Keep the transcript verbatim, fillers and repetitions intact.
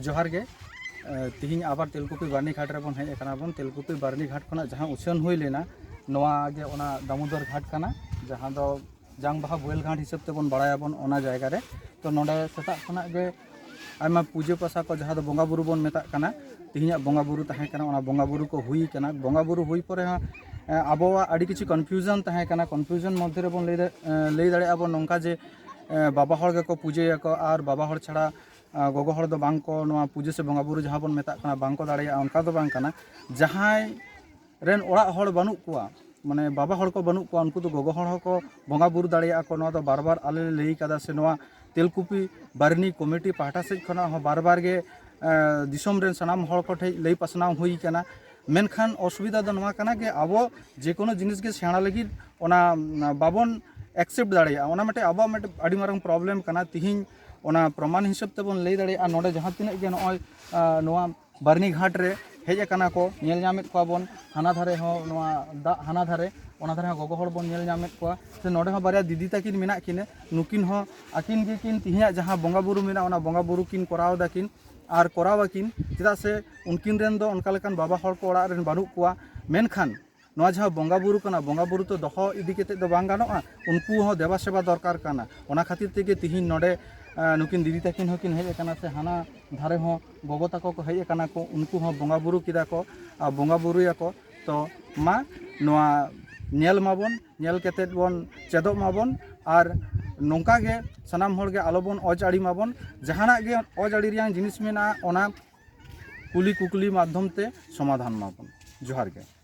ᱡᱚᱦᱟᱨ ᱜᱮ᱾ ᱮ, ᱛᱤᱦᱤᱧ ᱟᱵᱟᱨ ᱛᱮᱞᱠᱩᱯᱤ ᱵᱟᱨᱱᱤ ᱜᱷᱟᱴ ᱨᱮᱵᱚᱱ ᱦᱮᱡ ᱟᱠᱟᱱᱟ ᱵᱚᱱ᱾ ᱛᱮᱞᱠᱩᱯᱤ ᱵᱟᱨᱱᱤ ᱜᱷᱟᱴ ᱠᱷᱚᱱᱟᱜ ᱡᱟᱦᱟᱸ ᱩᱪᱷᱟᱹᱱ ᱦᱩᱭ ᱞᱮᱱᱟ, ᱱᱚᱣᱟ ᱜᱮ ᱚᱱᱟ ᱫᱟᱢᱳᱫᱚᱨ ᱜᱷᱟᱴ ᱠᱟᱱᱟ, ᱡᱟᱦᱟᱸ ᱫᱚ ᱡᱟᱝ ᱵᱟᱦᱟ ᱵᱳᱭᱮᱞ ᱜᱷᱟᱴ ᱦᱤᱥᱟᱹᱵ ᱛᱮᱵᱚᱱ ᱵᱟᱲᱟᱭᱟᱵᱚᱱ ᱚᱱᱟ ᱡᱟᱭᱜᱟ ᱨᱮ᱾ ᱛᱚ, ᱱᱚᱰᱮ ᱥᱮᱛᱟᱜ ᱠᱷᱚᱱᱟᱜ ᱜᱮ ᱟᱭᱢᱟ ᱯᱩᱡᱟᱹ ᱯᱟᱥᱟ ᱠᱚ, ᱡᱟᱦᱟᱸ ᱫᱚ ᱵᱚᱸᱜᱟ ᱵᱩᱨᱩ ᱵᱚᱱ ᱢᱮᱛᱟᱜ ᱠᱟᱱᱟ, ᱛᱤᱦᱤᱧᱟᱜ ᱵᱚᱸᱜᱟ ᱵᱩᱨᱩ ᱛᱟᱦᱮᱸ ᱠᱟᱱᱟ, ᱚᱱᱟ ᱵᱚᱸᱜᱟ ᱵᱩᱨᱩ ᱠᱚ ᱦᱩᱭ ᱠᱟᱱᱟ᱾ ᱵᱚᱸᱜᱟ ᱵᱩᱨᱩ ᱦᱩᱭ ᱯᱚᱨᱮ ᱦᱚᱸ, ᱮ, ᱟᱵᱚᱣᱟᱜ ᱟᱹᱰᱤ ᱠᱤᱪᱷᱩ confusion ᱛᱟᱦᱮᱸ ᱠᱟᱱᱟ᱾ Confusion ᱢᱚᱫᱽᱫᱷᱮ ᱨᱮᱵᱚᱱ ᱞᱟᱹᱭ ᱫᱟ-, ᱮ, ᱞᱟᱹᱭ ᱫᱟᱲᱮᱭᱟᱜᱼᱟ ᱵᱚᱱ ᱱᱚᱝᱠᱟ ᱡᱮ, ᱮ, ᱵᱟᱵᱟ ᱦᱚᱲ ᱜᱮᱠᱚ ᱯᱩᱡᱟᱹᱭᱟᱠᱚ ᱟᱨ ᱵᱟᱵᱟ ᱦᱚᱲ ᱪᱷᱟᱲᱟ, ᱮ, ᱜᱚᱜᱚ ᱦᱚᱲ ᱫᱚ ᱵᱟᱝ ᱠᱚ, ᱱᱚᱣᱟ ᱯᱩᱡᱟᱹ ᱥᱮ ᱵᱚᱸᱜᱟ ᱵᱩᱨᱩ ᱡᱟᱦᱟᱸ ᱵᱚᱱ ᱢᱮᱛᱟᱜ ᱠᱟᱱᱟ, ᱵᱟᱝ ᱠᱚ ᱫᱟᱲᱮᱭᱟᱜᱼᱟ, ᱚᱱᱠᱟ ᱫᱚ ᱵᱟᱝ ᱠᱟᱱᱟ᱾ ᱡᱟᱦᱟᱸᱭ ᱨᱮᱱ ᱚᱲᱟᱜ ᱦᱚᱲ ᱵᱟᱹᱱᱩᱜ ᱠᱚᱣᱟ, ᱢᱟᱱᱮ ᱵᱟᱵᱟ ᱦᱚᱲ ᱠᱚ ᱵᱟᱹᱱᱩᱜ ᱠᱚᱣᱟ, ᱩᱱᱠᱩ ᱫᱚ ᱜᱚᱜᱚ ᱦᱚᱲ ᱦᱚᱸᱠᱚ ᱵᱚᱸᱜᱟ ᱵᱩᱨᱩ ᱫᱟᱲᱮᱭᱟᱜᱼᱟ ᱠᱚ᱾ ᱱᱚᱣᱟ ᱫᱚ ᱵᱟᱨ ᱵᱟᱨ ᱟᱞᱮ ᱞᱮ ᱞᱟᱹᱭ ᱠᱟᱫᱟ, ᱥᱮ ᱱᱚᱣᱟ ᱛᱮᱞᱠᱩᱯᱤ ᱵᱟᱨᱱᱤ ᱠᱚᱢᱤᱴᱤ ᱯᱟᱦᱴᱟ ᱥᱮᱫ ᱠᱷᱚᱱᱟᱜ ᱦᱚᱸ ᱵᱟᱨ ᱵᱟᱨ ᱜᱮ, ᱮ, ᱫᱤᱥᱚᱢ ᱨᱮᱱ ᱥᱟᱱᱟᱢ ᱦᱚᱲ ᱠᱚ ᱴᱷᱮᱱ ᱞᱟᱹᱭ ᱯᱟᱥᱱᱟᱣ ᱦᱩᱭ ᱠᱟᱱᱟ᱾ ᱢᱮᱱᱠᱷᱟᱱ ᱚᱥᱩᱵᱤᱫᱷᱟ ᱫᱚ ᱱᱚᱣᱟ ᱠᱟᱱᱟ ᱡᱮ ᱟᱵᱚ ᱡᱮ ᱠᱳᱱᱳ ᱡᱤᱱᱤᱥ ᱜᱮ ᱥᱮᱬᱟ ᱞᱟᱹᱜᱤᱫ ᱚᱱᱟ, ᱚᱱᱟ ᱵᱟᱵᱚᱱ accept ᱫᱟᱲᱮᱭᱟᱜᱼᱟ᱾ ᱚᱱᱟ ᱢᱤᱫᱴᱮᱱ ᱟᱵᱚᱣᱟᱜ ᱢᱤᱫᱴᱮᱱ ᱟᱹᱰᱤ ᱢᱟᱨᱟᱝ problem ᱠᱟᱱᱟ᱾ ᱛᱤᱦᱤᱧ ᱚᱱᱟ ᱯᱨᱚᱢᱟᱱ ᱦᱤᱥᱟᱹᱵ ᱛᱮᱵᱚᱱ ᱞᱟᱹᱭ ᱫᱟᱲᱮᱭᱟᱜᱼᱟ, ᱱᱚᱰᱮ ᱡᱟᱦᱟᱸ ᱛᱤᱱᱟᱹᱜ ᱜᱮ ᱱᱚᱜᱼᱚᱭ, ᱟ, ᱱᱚᱣᱟ ᱵᱟᱨᱱᱤ ᱜᱷᱟᱴ ᱨᱮ ᱦᱮᱡ ᱟᱠᱟᱱᱟ ᱠᱚ, ᱧᱮᱞ ᱧᱟᱢᱮᱫ ᱠᱚᱣᱟ ᱵᱚᱱ, ᱦᱟᱱᱟ ᱫᱷᱟᱨᱮ ᱦᱚᱸ ᱱᱚᱣᱟ ᱫᱟᱜ ᱦᱟᱱᱟ ᱫᱷᱟᱨᱮ, ᱚᱱᱟ ᱫᱷᱟᱨᱮ ᱦᱚᱸ ᱜᱚᱜᱚ ᱦᱚᱲ ᱵᱚᱱ ᱧᱮᱞ ᱧᱟᱢᱮᱫ ᱠᱚᱣᱟ, ᱥᱮ ᱱᱚᱰᱮ ᱦᱚᱸ ᱵᱟᱨᱭᱟ ᱫᱤᱫᱤ ᱛᱟᱹᱠᱤᱱ ᱢᱮᱱᱟᱜ ᱠᱤᱱᱟᱹ, ᱱᱩᱠᱤᱱ ᱦᱚᱸ ᱟᱹᱠᱤᱱ ᱜᱮᱠᱤᱱ ᱛᱤᱦᱤᱧᱟᱜ ᱡᱟᱦᱟᱸ ᱵᱚᱸᱜᱟ ᱵᱩᱨᱩ ᱢᱮᱱᱟᱜᱼᱟ, ᱚᱱᱟ ᱵᱚᱸᱜᱟ ᱵᱩᱨᱩ ᱠᱤᱱ ᱠᱚᱨᱟᱣ ᱫᱟᱠᱤᱱ ᱟᱨ ᱠᱚᱨᱟᱣ ᱟᱹᱠᱤᱱ, ᱪᱮᱫᱟᱜ ᱥᱮ ᱩᱱᱠᱤᱱ ᱨᱮᱱ ᱫᱚ ᱚᱱᱠᱟ ᱞᱮᱠᱟᱱ ᱵᱟᱵᱟ ᱦᱚᱲ ᱠᱚ ᱚᱲᱟᱜ ᱨᱮᱱ ᱵᱟᱹᱱᱩᱜ ᱠᱚᱣᱟ᱾ ᱢᱮᱱᱠᱷᱟᱱ ᱱᱚᱣᱟ ᱡᱟᱦᱟᱸ ᱵᱚᱸᱜᱟ ᱵᱩᱨᱩ ᱠᱟᱱᱟ, ᱵᱚᱸᱜᱟ ᱵᱩᱨᱩ ᱛᱚ ᱫᱚᱦᱚ ᱤᱫᱤ ᱠᱟᱛᱮᱫ ᱫᱚ ᱵᱟᱝ ᱜᱟᱱᱚᱜᱼᱟ, ᱩᱱᱠᱩ ᱦᱚᱸ ᱫᱮᱵᱟ ᱥᱮᱵᱟ ᱫᱚᱨᱠᱟᱨ ᱠᱟᱱᱟ᱾ ᱚᱱᱟ ᱠᱷᱟᱹᱛᱤᱨ ᱛᱮᱜᱮ ᱛᱤᱦᱤᱧ ᱱᱚᱰᱮ, ᱟ, ᱱᱩᱠᱤᱱ ᱫᱤᱫᱤ ᱛᱟᱹᱠᱤᱱ ᱦᱚᱸᱠᱤᱱ ᱦᱮᱡ ᱟᱠᱟᱱᱟ, ᱥᱮ ᱦᱟᱱᱟ ᱫᱷᱟᱨᱮ ᱦᱚᱸ ᱜᱚᱜᱚ ᱛᱟᱠᱚ ᱠᱚ ᱦᱮᱡ ᱟᱠᱟᱱᱟ ᱠᱚ, ᱩᱱᱠᱩ ᱦᱚᱸ ᱵᱚᱸᱜᱟ ᱵᱩᱨᱩ ᱠᱮᱫᱟ ᱠᱚ, ᱟᱨ ᱵᱚᱸᱜᱟ ᱵᱩᱨᱩᱭᱟᱠᱚ᱾ ᱛᱚ ᱢᱟ ᱱᱚᱣᱟ ᱧᱮᱞ ᱢᱟᱵᱚᱱ, ᱧᱮᱞ ᱠᱟᱛᱮᱫ ᱵᱚᱱ ᱪᱮᱫᱚᱜ ᱢᱟᱵᱚᱱ, ᱟᱨ ᱱᱚᱝᱠᱟ ᱜᱮ ᱥᱟᱱᱟᱢ ᱦᱚᱲ ᱜᱮ ᱟᱞᱚᱵᱚᱱ ᱚᱡᱽ ᱟᱲᱤ ᱢᱟᱵᱚᱱ᱾ ᱡᱟᱦᱟᱱᱟᱜ ᱜᱮ ᱚᱡᱽ ᱟᱲᱤ ᱨᱮᱭᱟᱜ ᱡᱤᱱᱤᱥ ᱢᱮᱱᱟᱜᱼᱟ, ᱚᱱᱟ ᱠᱩᱞᱤ ᱠᱩᱠᱞᱤ ᱢᱟᱫᱽᱫᱷᱚᱢ ᱛᱮ ᱥᱚᱢᱟᱫᱷᱟᱱ ᱢᱟᱵᱚᱱ᱾ ᱡᱚᱦᱟᱨ ᱜᱮ᱾